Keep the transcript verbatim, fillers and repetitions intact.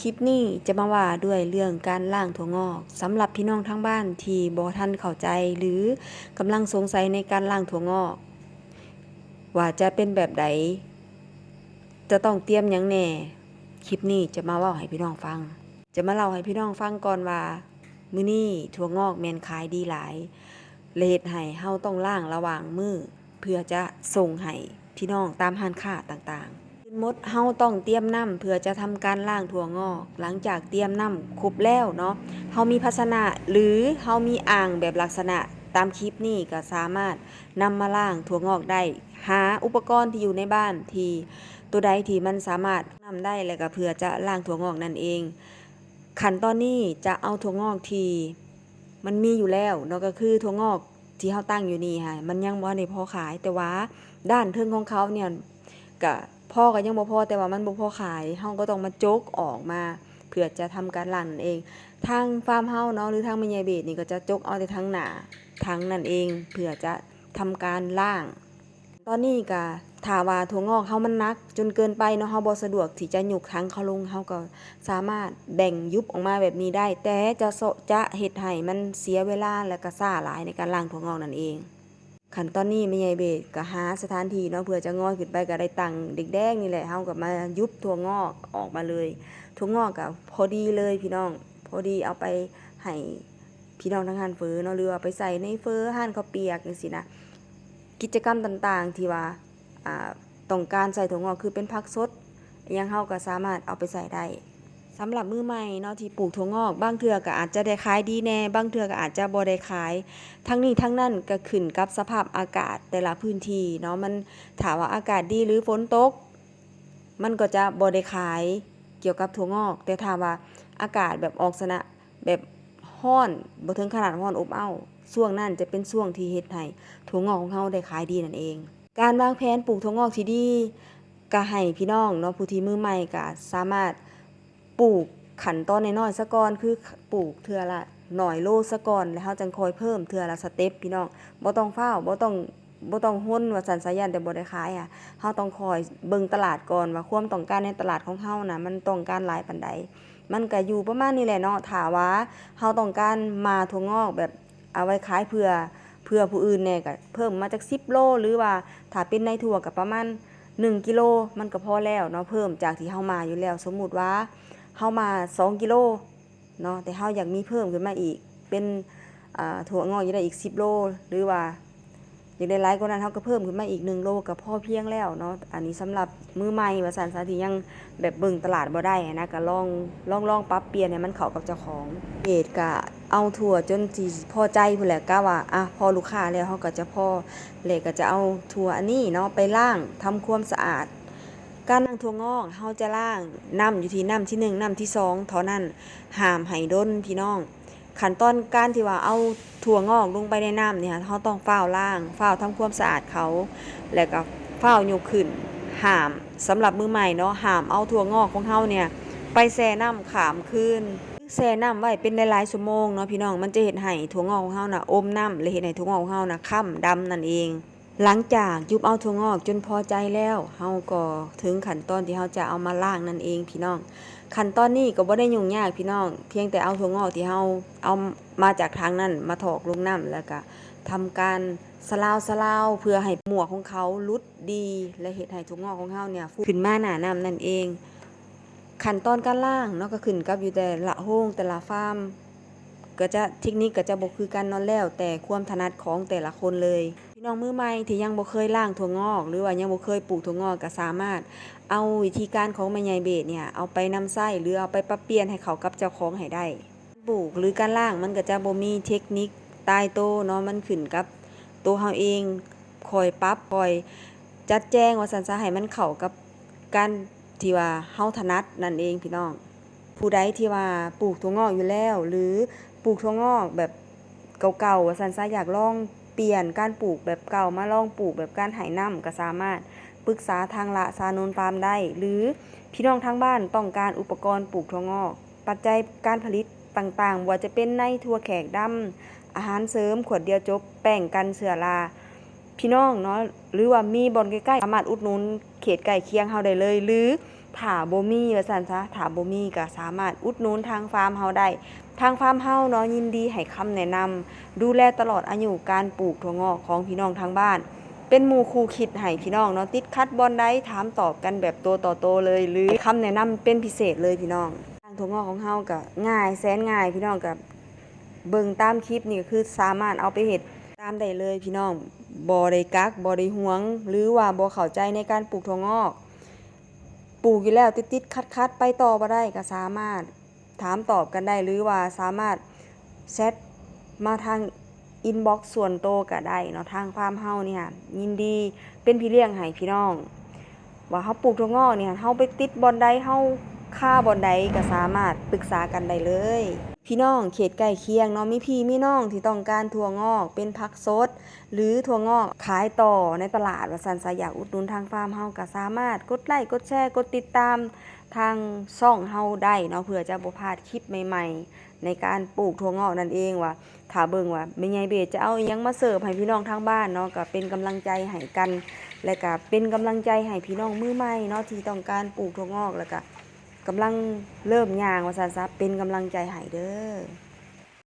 คลิปนี้จะมาว่าด้วยเรื่องการล้างถั่วงอก สำหรับพี่น้องทางบ้านที่บ่ทันเข้าใจ หรือกำลังสงสัยในการล้างถั่วงอก ว่าจะเป็นแบบใด จะต้องเตรียมหยังแหน่ คลิปนี้จะมาเว้าให้พี่น้องฟัง จะมาเล่าให้พี่น้องฟังก่อนว่า มื้อนี้ถั่วงอกแม่นขายดีหลาย และเฮ็ดให้เฮาต้องล้างระหว่างมื้อ เพื่อจะส่งให้พี่น้องตามร้านค้าต่างๆ ทั้งหมดเฮาต้องเตรียมนำเพื่อจะทำการล้างถั่วงอก หลังจากเตรียมนำครบแล้วเนาะ เฮามีภาชนะหรือเฮามีอ่างแบบลักษณะตามคลิปนี้ก็สามารถนำมาล้างถั่วงอกได้ หาอุปกรณ์ที่อยู่ในบ้านที่ตัวใดที่มันสามารถนำได้ แล้วก็เพื่อจะล้างถั่วงอกนั่นเอง ขั้นตอนนี้จะเอาถั่วงอกที่มันมีอยู่แล้วเนาะ ก็คือถั่วงอกที่เฮาตั้งอยู่นี่ค่ะ มันยังบ่ได้พอขาย แต่ว่าด้านเทิงของเขาเนี่ย ก็พอก็ยังบ่พอ แต่ว่ามันบ่พอขาย เฮาก็ต้องมาจกออกมา เพื่อจะทำการล้างนั่นเอง ทางฟาร์มเฮาเนาะ หรือทางแม่ใหญ่เบสนี่ก็จะจกเอาแต่ทางหน้า ทางนั่นเอง เพื่อจะทำการล้าง ตอนนี้ก็ถ้าว่าถั่วงอกเฮามันหนักจนเกินไปเนาะ เฮาบ่สะดวกที่จะยกถังเขาลง เฮาก็สามารถแบ่งยุบออกมาแบบนี้ได้ แต่จะเซาะ จะเฮ็ดให้มันเสียเวลาและก็ช้าหลายในการล้างถั่วงอกนั่นเอง ขั้นตอนนี้แม่ใหญ่เบสก็หาสถานที่เนาะ เพื่อจะงอยขึ้นไป ก็ได้ตั้งแดงๆนี่แหละ เฮาก็มายุบถั่วงอกออกมาเลย ถั่วงอกก็พอดีเลยพี่น้อง พอดีเอาไปให้พี่น้องทางร้านเฝอเนาะ หรือว่าไปใส่ในเฝอ ร้านข้าวเปียกจังซี้นะ กิจกรรมต่างๆที่ว่า อ่า ต้องการใส่ถั่วงอก คือเป็นผักสดอิหยัง เฮาก็สามารถเอาไปใส่ได้ สำหรับมือใหม่เนาะที่ปลูกถั่วงอก บางเทื่อก็อาจจะได้ขายดีแหน่ บางเทื่อก็อาจจะบ่ได้ขาย ทั้งนี้ทั้งนั้นก็ขึ้นกับสภาพอากาศแต่ละพื้นที่เนาะ มัน ถ้าว่าอากาศดีหรือฝนตก มันก็จะบ่ได้ขายเกี่ยวกับถั่วงอก แต่ถ้าว่าอากาศแบบออกสนะ แบบร้อน บ่ถึงขนาดร้อนอบอ้าว ช่วงนั้นจะเป็นช่วงที่เฮ็ดให้ถั่วงอกของเฮาได้ขายดีนั่นเอง การวางแผนปลูกถั่วงอกที่ดี ก็ให้พี่น้องเนาะ ผู้ที่มือใหม่ก็สามารถปลูกขั้นตอนน้อยๆซะก่อน คือปลูกเทื่อละน้อยโลซะก่อน แล้วเฮาจั่งค่อยเพิ่มเทื่อละสเต็ปพี่น้อง บ่ต้องฟ้าว บ่ต้อง บ่ต้องฮนว่าซั่นซะ ย่านแต่บ่ได้ขายอะ เฮาต้องคอยเบิ่งตลาดก่อนว่าความต้องการในตลาดของเฮาน่ะ มันต้องการหลายปานใด มันก็อยู่ประมาณนี้แหละเนาะ ถ้าว่าเฮาต้องการหม่าถั่วงอกแบบเอาไว้ขายเพื่อ เพื่อผู้อื่นแหน่ ก็เพิ่มมาจักสิบโล หรือว่าถ้าเป็นในถั่วก็ประมาณหนึ่งกิโล มันก็พอแล้วเนาะ เพิ่มจากที่เฮาหม่าอยู่แล้ว สมมุติว่าเฮาหม่าสองกิโล เนาะ แต่เฮาอยากมีเพิ่มขึ้นมาอีก เป็น อ่า ถั่วงอกอยากได้อีกสิบโล หรือว่าอยากได้หลายกว่านั้น เฮาก็เพิ่มขึ้นมาอีกหนึ่งโลก็พอเพียงแล้วเนาะ อันนี้สำหรับมือใหม่ว่าซั่นซะ ที่ยังแบบเบิ่งตลาดบ่ได้นะ ก็ลอง ลอง ลองปรับเปลี่ยนให้มันเข้ากับเจ้าของ เกรดก็เอาถั่วจนสิพอใจพู้นแหละ กะว่า อ่ะ พอลูกค้าแล้ว เฮาก็จะพอ แล้วก็จะเอาถั่วอันนี้เนาะ ไปล้างทำความสะอาด การล้างถั่วงอก เฮาจะล้างน้ำอยู่ที่น้ำที่หนึ่ง น้ำที่สอง เท่านั้น ห้ามให้ดนพี่น้อง ขั้นตอนการที่ว่าเอาถั่วงอกลงไปในน้ำเนี่ย เฮาต้องฟ้าวล้าง ฟ้าวทำความสะอาดเขา แล้วก็ฟ้าวยกขึ้น ห้าม สำหรับมือใหม่เนาะ ห้ามเอาถั่วงอกของเฮาเนี่ย ไปแช่น้ำข้ามคืน แช่น้ำไว้เป็นหลายๆชั่วโมงเนาะพี่น้อง มันจะเฮ็ดให้ถั่วงอกของเฮาน่ะอมน้ำ และเฮ็ดให้ถั่วงอกของเฮาน่ะค้ำดำนั่นเอง หลังจากยุบเอาถั่วงอกจนพอใจแล้ว เฮาก็ถึงขั้นตอนที่เฮาจะเอามาล้างนั่นเองพี่น้อง ขั้นตอนนี้ก็บ่ได้ยุ่งยากพี่น้อง เพียงแต่เอาถั่วงอกที่เฮาเอามาจากถังนั่นมาถอกลงน้ำ แล้วก็ทำการสะลาวสะลาว เพื่อให้หมวกของเขาหลุดดี และเฮ็ดให้ถั่วงอกของเฮาเนี่ยฟูขึ้นมาหน้าน้ำนั่นเอง ขั้นตอนการล้างเนาะ ก็ขึ้นกับอยู่แต่ละโฮงแต่ละฟาร์ม ก็จะ เทคนิคก็จะบ่คือกันเนาะ แล้วแต่ความถนัดของแต่ละคนเลย พี่น้องมือใหม่ที่ยังบ่เคยล้างถั่วงอก หรือว่ายังบ่เคยปลูกถั่วงอก ก็สามารถเอาวิธีการของแม่ใหญ่เบสเนี่ย เอาไปนำใช้ หรือเอาไปปรับเปลี่ยนให้เข้ากับเจ้าของให้ได้ ปลูกหรือการล้างมันก็จะบ่มีเทคนิคตายตัวเนาะ มันขึ้นกับตัวเฮาเอง คอยปรับ คอยจัดแจงว่าซั่นซะ ให้มันเข้ากับการที่ว่าเฮาถนัดนั่นเองพี่น้อง ผู้ใดที่ว่าปลูกถั่วงอกอยู่แล้ว หรือปลูกถั่วงอกแบบเก่าๆ ว่าซั่นซะ อยากลองเปลี่ยนการปลูกแบบเก่ามาลองปลูกแบบการให้น้ำ ก็สามารถปรึกษาทางละสานนท์ฟาร์มได้ หรือพี่น้องทางบ้านต้องการอุปกรณ์ปลูกถั่วงอก ปัจจัยการผลิตต่างๆ บ่ว่าจะเป็นในถั่วแขกดำ อาหารเสริมขวดเดียวจบ แป้งกันเชื้อรา พี่น้องเนาะ หรือว่ามีบ่อนใกล้ๆ สามารถอุดหนุนเขตใกล้เคียงเฮาได้เลย หรือ ถ้าบ่มีว่าซั่นซะ ถ้าบ่มีก็สามารถอุดหนุนทางฟาร์มเฮาได้ ทางฟาร์มเฮาเนาะ ยินดีให้คำแนะนำ ดูแลตลอดอายุการปลูกถั่วงอกของพี่น้องทางบ้าน เป็นหมู่คู่คิดให้พี่น้องเนาะ ติดขัดบ่อนใดถามตอบกันแบบตัวต่อตัวเลย หรือคำแนะนำเป็นพิเศษเลยพี่น้อง ทางถั่วงอกของเฮาก็ง่าย แสนง่าย พี่น้องก็เบิ่งตามคลิปนี่ก็คือสามารถเอาไปเฮ็ดตามได้เลยพี่น้อง บ่ได้กัก บ่ได้หวง หรือว่าบ่เข้าใจในการปลูกถั่วงอก ปลูกอยู่แล้วติดๆขัดๆ ไปต่อบ่ได้ก็สามารถถามตอบกันได้ หรือว่าสามารถแชทมาทาง inbox ส่วนตัวก็ได้เนาะ ทางฟาร์มเฮานี่ค่ะ ยินดีเป็นพี่เลี้ยงให้พี่น้อง ว่าเฮาปลูกถั่วงอกนี่ค่ะ เฮาไปติดบ่อนใด เฮาคาบ่อนใดก็สามารถปรึกษากันได้เลย พี่น้องเขตใกล้เคียงเนาะ มีพี่มีน้องที่ต้องการถั่วงอกเป็นผักสด หรือถั่วงอกขายต่อในตลาดว่าซั่นซะ อยากอุดหนุนทางฟาร์มเฮาก็สามารถกดไลค์ กดแชร์ กดติดตามทางช่องเฮาได้เนาะ เพื่อจะบ่พลาดคลิปใหม่ๆ ในการปลูกถั่วงอกนั่นเอง ว่าถ้าเบิ่งว่าแม่ใหญ่เบสจะเอาอิหยังมาเสิร์ฟให้พี่น้องทางบ้านเนาะ ก็เป็นกำลังใจให้กัน และก็เป็นกำลังใจให้พี่น้องมือใหม่เนาะ ที่ต้องการปลูกถั่วงอก แล้วก็กำลังเริ่มย่างว่าซั่นซะ เป็นกำลังใจให้เด้อ